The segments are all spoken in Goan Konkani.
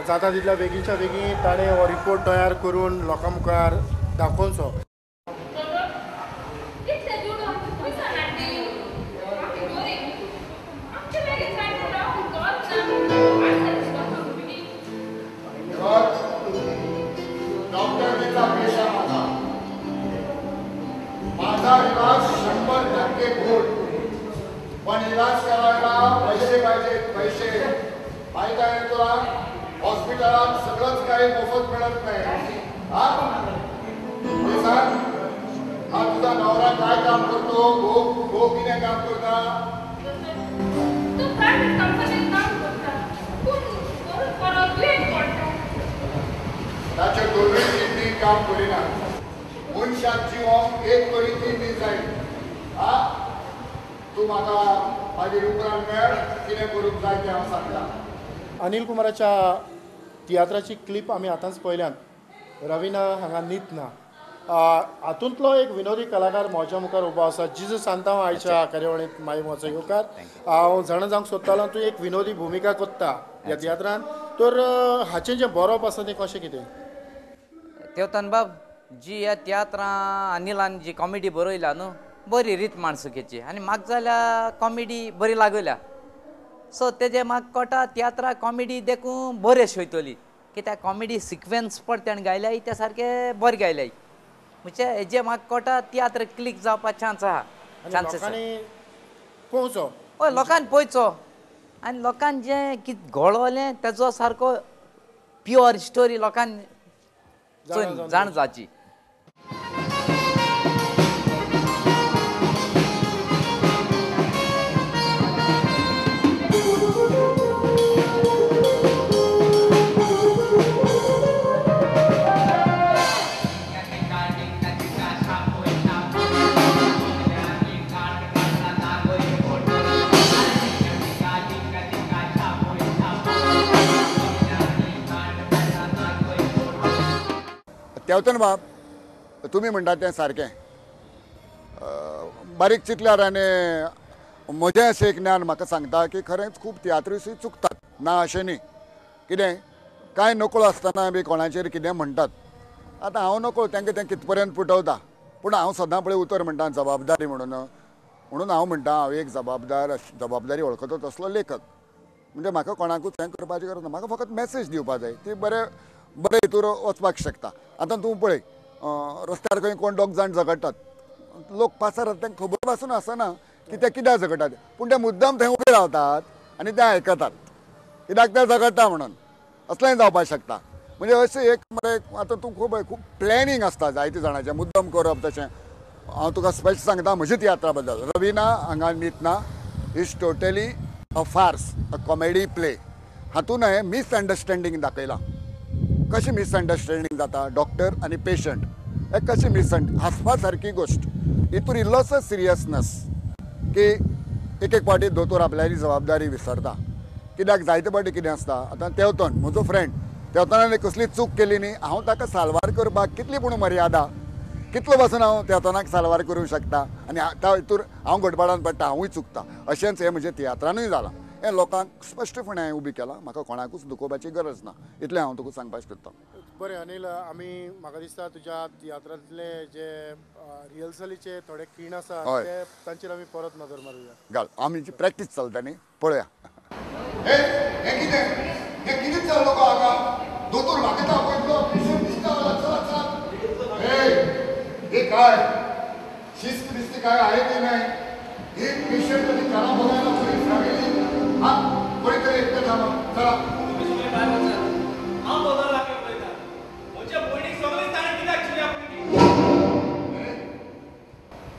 जाता तितल्या बेगीनच्या बेगीन ताणें हो रिपोर्ट तयार करून लोकां मुखार दाखोवचो. माझा इलाज 100% गोड, पण इलाज करायला पैसे पाहिजेत. पैसे माहित आहे तुला, हॉस्पिटलात सगळंच काही मोफत मिळत नाही. हा सांग, हा तुझा नवरा काय काम करतो? गो गो किने काम करता? ताचे दोनूय किडनी काम करिना. मनशाक जिवोंक एक तरी किडनी जाय. हा तूं म्हाका मागीर उपरांत मेळ, कितें करूंक जाय तें हांव सांगता. अनिल कुमाराच्या तियात्राची क्लिप आमी आतांच पळयल्यान. रवीना हांगा नीत ना हातूंतलो एक विनोदी कलाकार म्हज्या मुखार उबो आसा. जिजू सांतांव आयच्या कार्यावळींत माई म्हजो येवकार. हांव जाणा जावंक सोदतालो तूं एक विनोदी भुमिका करता ह्या तियात्रान, तर हाचें जें बरोवप आसा तें कशें कितें? देवतन बाब, जी ह्या तियात्रां अनिलान जी कॉमेडी बरयल्या न्हू, बरी रीत माणसुकेची आनी म्हाका जाल्यार कॉमेडी बरी लागल्या. सो तेजे म्हाका कळटा तियात्रा कॉमेडी देखून बरें वयतली, कित्याक कॉमेडी सिक्वेन्स पड तेणें गायल्याय ते सारके बरें गायल्याय. म्हणजे हेजे म्हाका कळटा तियात्र क्लिक जावपा चान्स आहा. चान्सीस पळोवचो, हय लोकांनी पळोवचो आनी लोकांनी जें कितें घडवलें तेजो सारको प्युअर स्टोरी लोकांनी जाण जावची. तेवतन बाब, तुमी म्हणटा तें सारकें. बारीक चिंतल्यार आनी म्हजें अशें एक ज्ञान म्हाका सांगता की खरेंच खूब तियात्रिसूय चुकतात, ना अशें न्ही. कितें कांय नकळो आसतना बी कोणाचेर कितें म्हणटात. आतां हांव नकळो तांकां तें कित पर्यंत पुटवता, पूण हांव सदां पळय उतर म्हणटा जबाबदारी म्हणून. म्हणून हांव म्हणटा हांव एक जबाबदार, जबाबदारी वळखतो तसलो लेखक. म्हणजे म्हाका कोणाकूच हें करपाची गरज ना, म्हाका फकत मॅसेज दिवपा जाय, ती बरें बरें हितूर वचपाक शकता. आतां तूं पळय रस्त्यार खंय कोण दोग जाण झगडटात, लोक पासार तांकां खबर पासून आसना की ते कित्याक झगडटात, पूण ते मुद्दम थंय उबे रावतात आनी ते आयकतात कित्याक ते झगडटा म्हणून. असलेंय जावपाक शकता. म्हणजे अशें एक मरे आतां तूं खूब खूब प्लॅनिंग आसता जायते जाणांचें मुद्दम करप. तशें हांव तुका स्पश्ट सांगता म्हज्या तियात्रा बद्दल. रवीना हांगा नीतना is totally a farce, a comedy play. हातून हांवें मिसअंडरस्टँडींग दाखयलां. कशें मिसअंडरस्टँडींग जाता डॉक्टर आनी पेशंट हे कशें हांसपा सारकी गोश्ट. हितूर इल्लोसो सिरियसनस की एक एक फावटी दोतोर आपल्याली जबाबदारी विसरता. कित्याक जायते फावटी कितें आसता, आतां तेवतन म्हजो फ्रेंड, तेवतनान कसली चूक केली न्ही, हांव ताका साल्वार करपाक कितली पूण मर्यादा, कितलो पासून हांव तेवतनाक साल्वार करूंक शकता आनी त्या हितूर हांव गडबडान पडटा, हांवूय चुकता. अशेंच हें म्हजें तियात्रानूय जालां. हें लोकांक स्पश्टपणे हांवें उबी केलां, म्हाका कोणाकूच दुखोवपाची गरज ना, इतलें हांव तुका सांगपाक सोदतां. बरें अनिल, आमी म्हाका दिसता तुज्या तियात्रांतले जे रिहर्सलीचे थोडे खीण आसा ते तांचेर आमी परत नदर मारुया. घाल, आमची प्रॅक्टीस चलता न्ही, पळोवया. हें कितें, हें कितें चल्लो गो हांगा? दोतोर म्हाका दाखयतलो, पेशंट दिसता मला. चला चला. हे काय शिस्त बिस्त काय आहे की नाही? एक पेशंट आणि त्याला बघायला कोणी फॅमिली, हा कोणीतरी एकटं थांबा. चला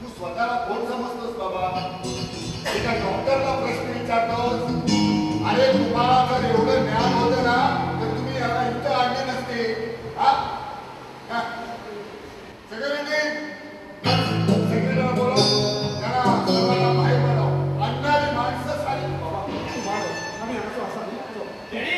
तू स्वतःला कोण समजतोस बाबा? एका डॉक्टरला प्रश्न विचारतोस? अरे तुम्हाला जर एवढं ज्ञान होतं ना तर तुम्ही याला इथं आणले नसते. हा सेक्युरिटी, सेक्युरिटीला बोलव, त्याला सर्वांना बाहेर बोलव. आणणारी माणसं सारी बाबा. आमी हांगासो आसा न्ही.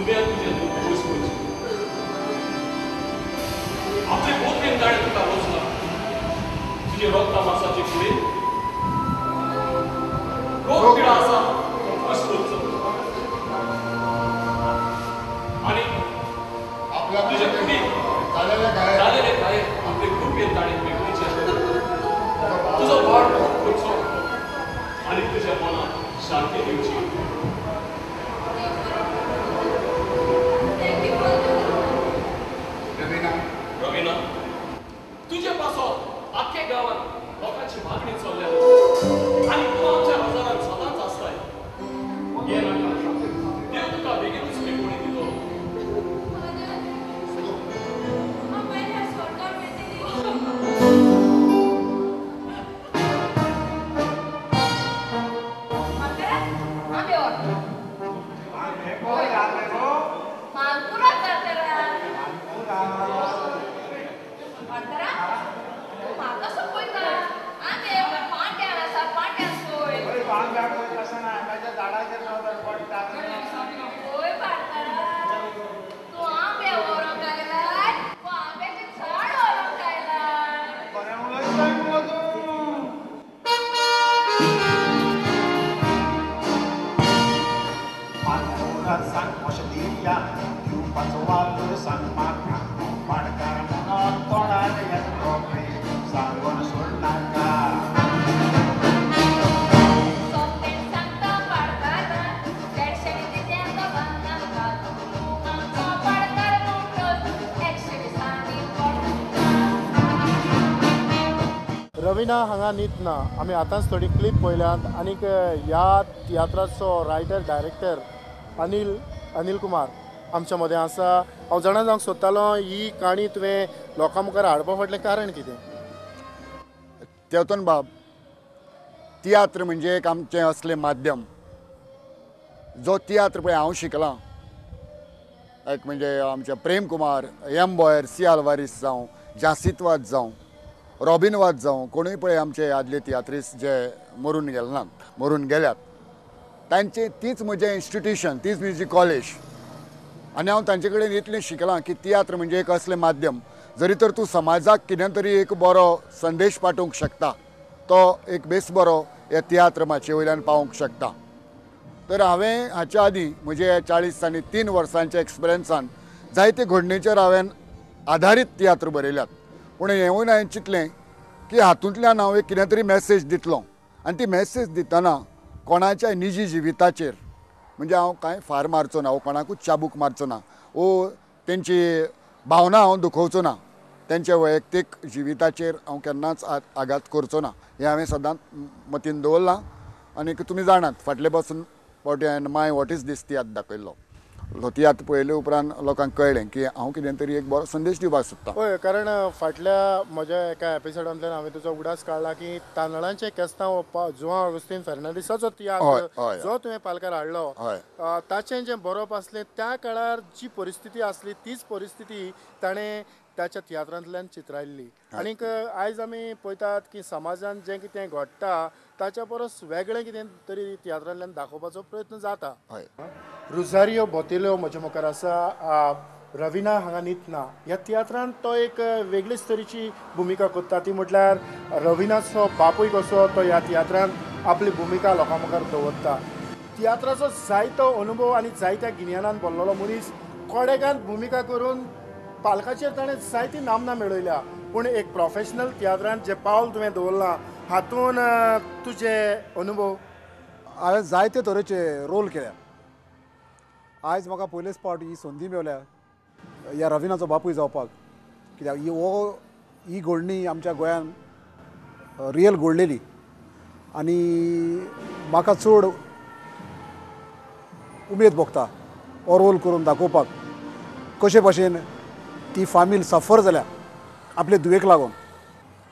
जुम्यान तुजें दूख पयस करचें. आपले बोतरेन ताणें तुका रचलां. तुजे रोगता मासाचे कुडीन रोग पिडा आसा तो पयस करचो आनी तुजे कुडीक जालेले घाये आपले कृपेन ताणें पेखोवचे. तुजो भार करचो आनी तुज्या मनाक शांती दिवची. रवीना, तुजे पासत आख्खे गांवांत लोकांची मागणी चल्ल्या आनी तूं आमच्या बाजारांत सदांच आसताय. ये नाका, देव तुका बेगीनूच मेकोवणी दितलो. रवीना हांगा न्हिदना. आमी आतांच थोडी क्लिप पळयल्यात आनीक ह्या तियात्राचो रायटर डायरेक्टर अनिल कुमार आमच्या मदें आसा. हांव जाणा जावंक सोदतालो ही काणी तुवें लोकां मुखार हाडपा फाटलें कारण कितें? तेवतन बाब, तियात्र म्हणजे एक आमचें असलें माध्यम जो तियात्र पळय हांव शिकलां. एक म्हणजे आमचे प्रेम कुमार, एम बॉयर, सी आल्वारीस जावं, जासितवाद जावं, रॉबिनवाद जावं, कोणूय पळय आमचे आदले तियात्रिस्ट जे मरून गेले नात, मरून गेल्यात, तांचे तीच म्हजें इन्स्टिट्युशन, तीच म्हजी कॉलेज. आनी हांव तांचे कडेन इतलें शिकलां की तियात्र म्हणजे एक असलें माध्यम जरी तर तूं समाजाक कितें तरी एक बरो संदेश पाठोवंक शकता, तो एक बेस बरो ह्या तियात्र माचये वयल्यान पावोवंक शकता. तर हांवें हाच्या आदीं म्हजे 43 वर्सांच्या एक्सपिरियन्सान जायते घडणेचेर हांवें आदारीत तियात्र बरयल्यात. पूण हेंवूय हांवें चिंतलें की हातूंतल्यान हांव एक कितें तरी मॅसेज दितलो आनी ती मॅसेज दितना कोणाच्या निजी जिविताचेर म्हणजे हांव कांय फार मारचो ना, वो कोणाकूच चाबूक मारचो ना, वो तेंची भावना हांव दुखोवचो ना, तेंच्या वैयक्तीक जिविताचेर हांव केन्नाच आघात करचो ना, हें हांवें सदांच मतीन दवरलां. आनी तुमी जाणात फाटले पासून फावटी हांवें my what is दीस तियात्र दाखयल्लो. तो तियात्र पळयले उपरांत लोकांक कळ्ळें की हांव कितें तरी एक बरो संदेश दिवपाक सोदतां. हय, कारण फाटल्या म्हज्या एका एपिसोडांतल्यान हांवें तुजो उगडास काडला की तांदळांचें केस्तांव जुआंव ऑगस्टीन फेर्नांडीसाचो तियात्र जो तुवें पालकार हाडलो, ताचें जें बरोवप आसलें त्या काळार जी परिस्थिती आसली तीच परिस्थिती ताणें ताच्या तियात्रांतल्यान चित्रायल्ली. आनीक आयज आमी पळयतात की समाजान जें कितें घडटा ताच्या परस वेगळें कितें तरी तियात्रांतल्यान दाखोवपाचो प्रयत्न जाता. रोजारियो बोतेलो म्हज्या मुखार आसा. रवीना हांगा न्हिदना ह्या तियात्रांत तो एक वेगळीच तरेची भुमिका करता, ती म्हटल्यार रवीनाचो बापूय कसो तो ह्या तियात्रांत आपली भुमिका लोकां मुखार दवरता. तियात्राचो जायतो अनुभव आनी जायत्या गिन्यानान भरलेलो मनीस कोडेगांत भुमिका करून पालकाचेर ताणें जायती नामना मेळयल्या. पूण एक प्रोफेशनल तियात्रांत जें पावल तुवें दवरलां हातून तुजे अनुभव? हांवें जायते तरेचे रोल केल्या. आयज म्हाका पयलेच फावट ही संदी मेवल्या ह्या रवीनाचो बापूय जावपाक, कित्याक ही घडणी आमच्या गोंयान रियल घडलेली आनी म्हाका चड उमेद भोगता हो रोल करून दाखोवपाक कशे भाशेन ती फामील सफर जाल्या आपले धुवेक लागून.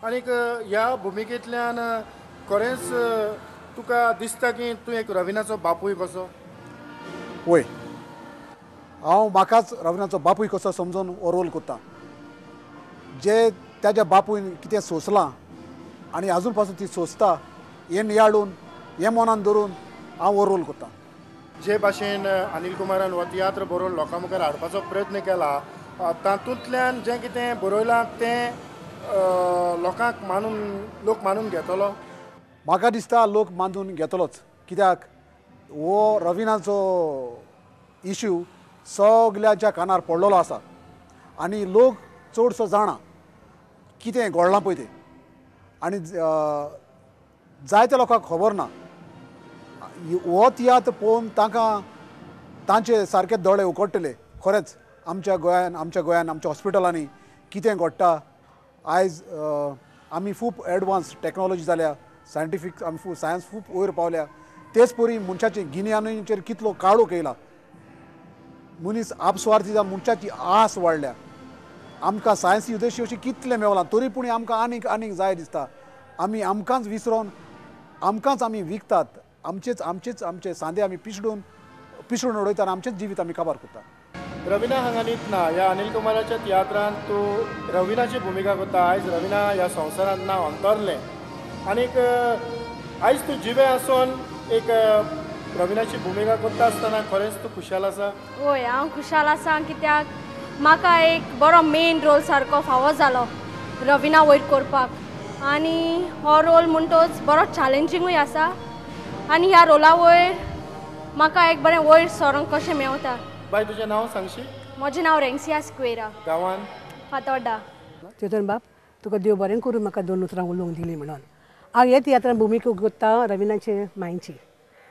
आनीक ह्या भुमिकेंतल्यान खरेंच तुका दिसता की तूं एक रवीनाचो बापूय कसो? वय, हांव म्हाकाच रवीनाचो बापूय कसो समजून हो रोल करता. जे ताज्या बापूयन कितें सोंसलां आनी आजून पासून ती सोंसता हें नियाळून हें मनान धरून हांव हो रोल करता. जे भाशेन अनिल कुमारान हो तियात्र बरोवन लोकां मुखार हाडपाचो प्रयत्न केला, तातूंतल्यान जें कितें बरयलां तें लोकांक मानून, लोक मानून घेतलो? म्हाका दिसता लोक मानून घेतलोच, कित्याक हो रविनाचो इश्यू सगळ्यांच्या कानार पडलेलो आसा आनी लोक चडसो जाणा कितें घडलां पळय तें, आनी जायत्या लोकांक खबर ना. हो तियात्र पळोवन तांकां तांचे सारके दोळे उकडटले. खरेंच आमच्या गोंयान, आमच्या हॉस्पिटलांनी कितें घडटा आयज. आमी खूब एडवान्स टॅक्नोलॉजी जाल्या, सायंटिफीक आमी सायन्स खूब वयर पावल्या, तेच परी मनशाचे गिन्यानाचेर कितलो काळोख येयला, मनीस आपस्वार्थी जावन मनशाची आस वाडल्या. आमकां सायन्स उद्देशी अशी कितलें मेवलां तरी पूण आमकां आनीक आनीक जाय दिसता. आमी आमकांच विसरोन आमकांच आमी विकतात, आमचेच आमचेच आमचे सांदे आमी पिसडून पिसडून उडयता आनी आमचेच जिवीत आमी काबार करता. रविना हांगा न्हिदना ह्या अनिल कुमाराच्या तियात्रांत तूं रविनाची भुमिका करता. आयज रविना ह्या संवसारांत ना अंतरलें आनीक आयज तूं जिवें आसून एक रविनाची भुमिका करता आसतना खरेंच तूं खुशाल आसा? हय, हांव खुशाल आसा, कित्याक म्हाका एक बरो मेन रोल सारको फावो जालो रविना वयर करपाक, आनी हो रोल म्हणटोच बरो चॅलेंजिंगूय आसा आनी ह्या रोला वयर म्हाका एक बरें वयर सरोंक कशें मेवता. बाय, तुजें नांव सांगशी? म्हजें नांव रेंगसिया स्क्वेरा, गांवान फातोर्डा. चेतन बाब, तुका देव बरें करूं म्हाका दोन उतरां उलोवंक दिली म्हणून. हांव हे तियात्रान भुमिका करता रविनाचे मांयची,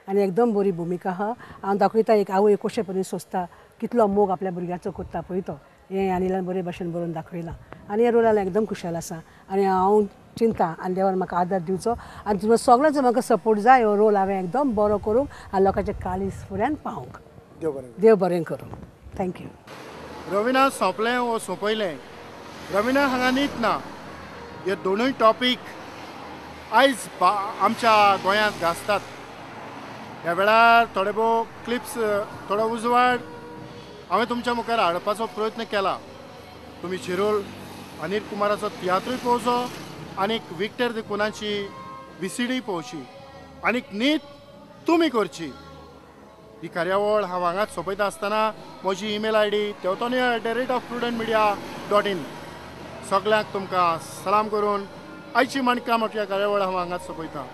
आनी एकदम बरी भुमिका आहा. हांव दाखयता एक आवय कशे परी सोंसता, कितलो मोग आपल्या भुरग्याचो करता पळय तो, हें अनिलान बरे भाशेन बरोवन दाखयलां आनी ह्या रोलान एकदम खुशाल आसा. आनी हांव चिंता आनी देवान म्हाका आदार दिवचो आनी तुमकां सगळ्यांचो म्हाका सपोर्ट जाय. हो रोल हांवें एकदम बरो करूंक आनी लोकांच्या काळीज फुड्यान पावोंक. देव बरें करूं. Thank you. Ravina सोंपलें वो सोंपयलें, रविना हांगा न्हिदना हे दोनूय टॉपीक आयज आमच्या गोंयांत गाजतात. ह्या वेळार थोडे भोव क्लिप्स, थोडो उजवाड हांवें तुमच्या मुखार हाडपाचो प्रयत्न केला. तुमी शिरोल अनिल कुमाराचो तियात्रूय पळोवचो आनीक विक्टर दिकुनाची VCD पळोवची आनीक न्हीद तुमी करची. ही कार्यावळ हांव हांगाच सोंपयता आसतना म्हजी ईमेल ID teotonio@prudentmedia.in. सगल्यांक तुमकां सलाम करून आयची माणकां मोठ्या कार्यावळ हांव हांगाच सोंपयता.